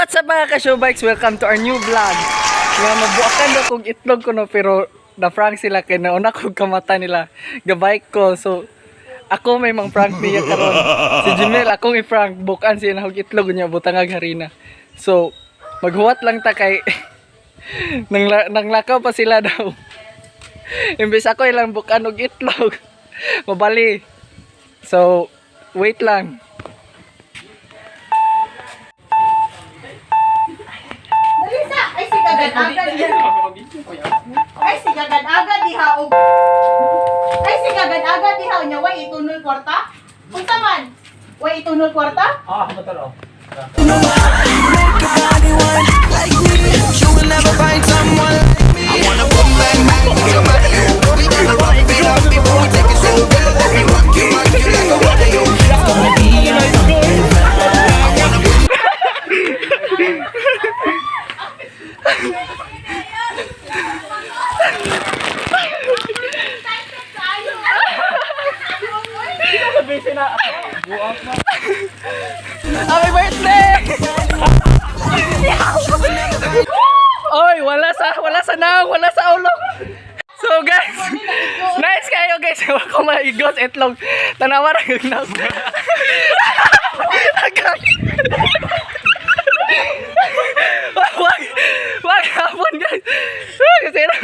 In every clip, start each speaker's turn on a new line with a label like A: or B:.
A: What's up, mga ka-showbikes? Welcome to our new vlog. Nga mabuakan daw kong itlog ko, no, pero na-prank sila kay nauna kong kamata nila. Gabike ko. So ako may mang prank niya karon. Si Jimel akong i-prank, bukan siya na og itlog niya butangag harina. So maghuwat lang ta kay nang nanglakaw pa sila daw. Imbes ako ilang bukan og itlog, mabali. So wait lang.
B: Dalisa, ay si gagad-agad diha. Ay si gagad-agad diha og. Ay si gagad-agad diha nya way itunol kwarta. Unsa man? Way itunol kwarta?
A: Ah, betul oh.
C: Like me. You will never find someone like me. I wanna boom bang bang with your body. Oh. We gonna rock it up before we take it slow. Girl, let me rock you like a rodeo. It's gonna be a I wanna boom
A: Happy birthday! Oy, wala sa naong, wala sa ulo. So guys, nice kayo, guys. Wala ko maigos itlog. Tanawa ra gyud na. Wag wag hapon, guys. Kasi na.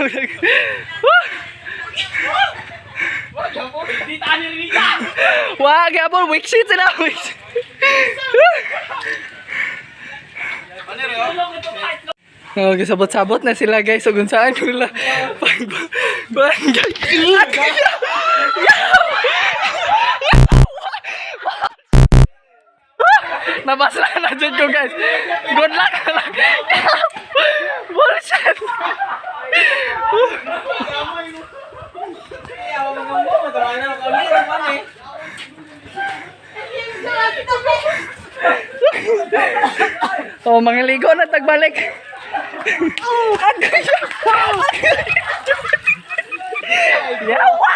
A: Wag hapon, weak shit sila. Weak shit. Oh, gasabot-sabot na sila, guys. So, kung saan nila. Pag, pag, nabasla na dyan ko, guys. Good luck na lang. Bullshit. Oh, mga ligo na tagbalik. Yawa!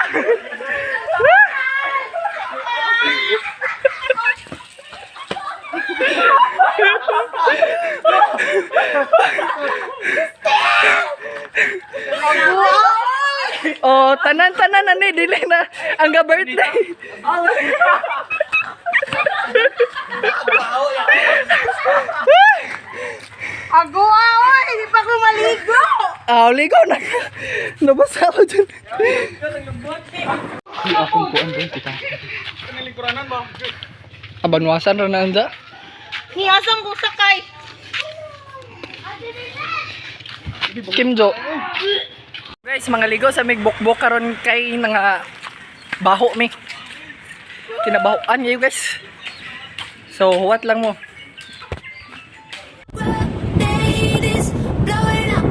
A: Oh, tanan-tanan na ni dili na ang ga birthday.
B: Ago ah, oy, hindi pa ko maligo.
A: Ah, ligo na. Nabasa ako dyan. Di akong kuan doon kita. Abanwasan ra na anda.
B: Ni asam ko sakay.
A: Kim Jo. Guys, mga ligo sa mig bukbok karon kay nga baho mi. Kinabahoan kayo, guys. So, huwat lang mo.
D: Ladies blowing up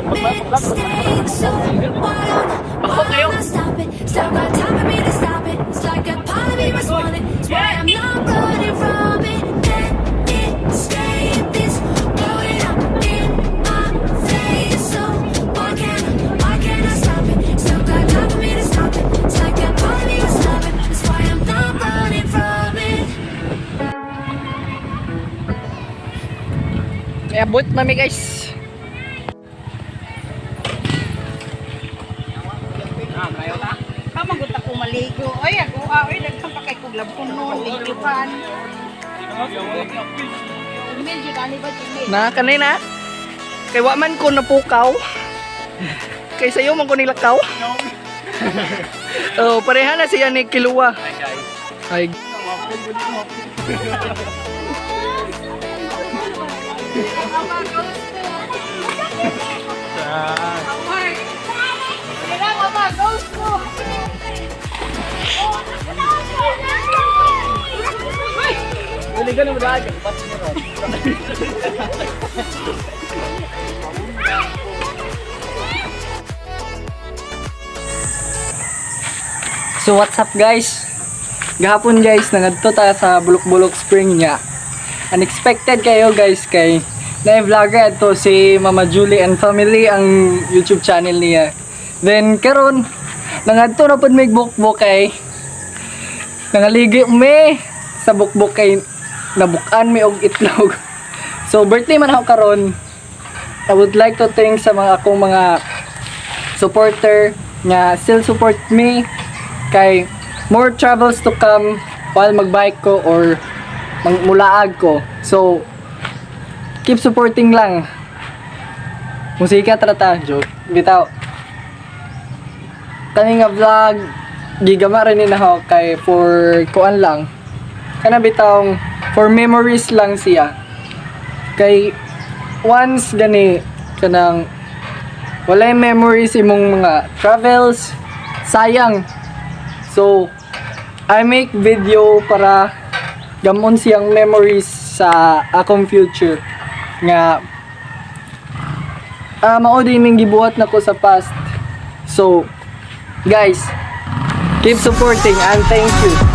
D: my mistakes. So why don't,
A: Baho
D: why
A: kayo.
D: don't I stop it? Still got time for me to stop it. It's like a part of me responding. It's why I'm not running from it. Can't escape this blowing up in my face. So why can't I stop it? Still got time for me to stop it. It's like a part of me was loving. That's why I'm not running from it.
A: May abot mami, guys.
B: Kamagot ako maligo. Oy, ago ah, oy, daghan pa kay kog labkunon, ligupan. Email jud ani ba Jimmy?
A: Na kanina. Kay wa man ko napukaw. Kay sayo man ko nilakaw. Oh, pareha na siya ni Kilua. Ay.
B: Mark. Kaya mama, goes to.
A: So what's up, guys? Gahapon, guys, nangadto ta sa Bulok-Bulok Spring niya. Unexpected kayo, guys, kay na vlogger ato si Mama Julie and family ang YouTube channel niya. Then karon nangadto na pud mig bukbok kay nangaligi me sa bukbok kay nabukan mi og itlog. So birthday man ako karon. I would like to thank sa mga akong mga supporter nga still support me kay more travels to come while magbike ko or mulaag ko. So keep supporting lang. Musika trata, joke. Bitaw. Kani nga vlog, gigama rin ni nako kay for kuan lang. Kana bitawng for memories lang siya. Kay once gani kanang walay memories imong mga travels, sayang. So I make video para gamon siyang memories sa akong future nga mao din ning gibuhat nako sa past. So guys, keep supporting and thank you.